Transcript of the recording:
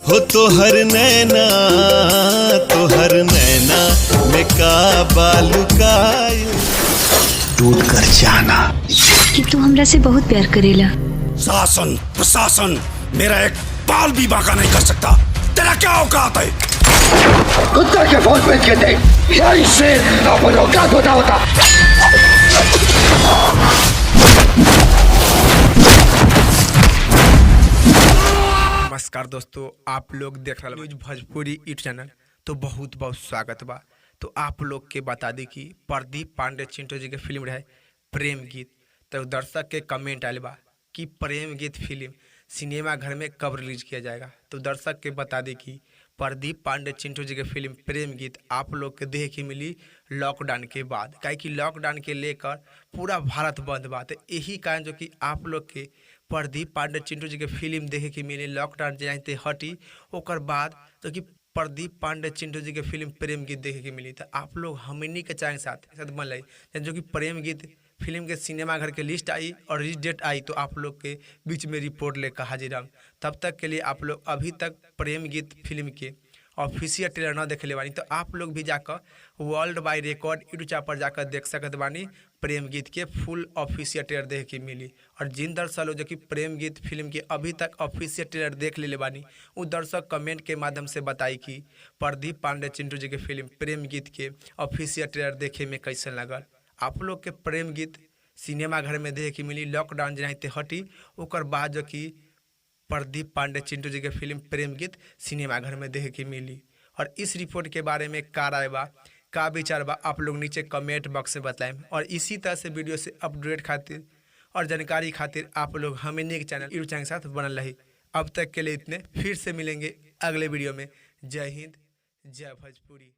हो तोहर नैना, तोहर नैना में का बालुकाइल। टूट कर जाना कि तू हमरा से बहुत प्यार करेला। शासन प्रशासन मेरा एक बाल भी बांका नहीं कर सकता। तेरा क्या औकात है? कुत्ता के फौज में के देख, यही शेर अपन औकात होता होता। नमस्कार दोस्तों, आप लोग देख रहे न्यूज भोजपुरी यूट्यूब चैनल, तो बहुत बहुत स्वागत बा। तो आप लोग के बता दी कि प्रदीप पांडे चिंटू जी के फिल्म रहे प्रेम गीत, तो दर्शक के कमेंट आयल बा कि प्रेम गीत फिल्म सिनेमा घर में कब रिलीज किया जाएगा। तो दर्शक के बता दी कि प्रदीप पांडे चिंटू जी के फिल्म प्रेम गीत आप लोग के देखे के मिली लॉकडाउन के बाद, काहे कि लॉकडाउन के लेकर पूरा भारत बंद बा। तो यही कारण जो कि आप लोग के प्रदीप पांडे चिंटू जी के फिल्म देखे के मिली लॉकडाउन जाते हटी, ओकर बाद जो कि प्रदीप पांडे चिंटू जी के फिल्म प्रेम गीत देखे के मिली। तो आप लोग हमनी के चैनल साथ साथ बन रही जो कि प्रेम गीत फिल्म के सिनेमा घर के लिस्ट आई और रिलीज डेट आई तो आप लोग के बीच में रिपोर्ट लेकर हाजिर हम। तब तक के लिए आप लोग अभी तक प्रेम गीत फिल्म के ऑफिशियल ट्रेलर न देखले बानी तो आप लोग भी जाकर world by record YouTube channel पर जाकर देख सकत बानी। प्रेम गीत के फुल ऑफिशियल ट्रेलर देखे के मिली। और जिन दर्शक लोग जो कि प्रेम गीत फिल्म के अभी तक ऑफिशियल ट्रेलर देख लेले बानी, उ दर्शक कमेंट के माध्यम से बताई कि प्रदीप पांडे चिंटू जी के फिल्म प्रेम गीत के ऑफिशियल ट्रेलर देखे में कैसन लगल। आप लोग के प्रेम गीत सिनेमा घर में देखे के मिली लॉकडाउन जेनाहिते हटी, ओकर बाद जो कि प्रदीप पांडे चिंटू जी के फिल्म प्रेम गीत सिनेमा घर में देखे के मिली। और इस रिपोर्ट के बारे में का राय बा, का विचार बा, आप लोग नीचे कमेंट बॉक्स में बताएं। और इसी तरह से वीडियो से अपडेट खातिर और जानकारी खातिर आप लोग हमनी के चैनल यूट्यूब चैनल के साथ बनल रही। अब तक के लिए इतने, फिर से मिलेंगे अगले वीडियो में। जय हिंद, जय भोजपुरी।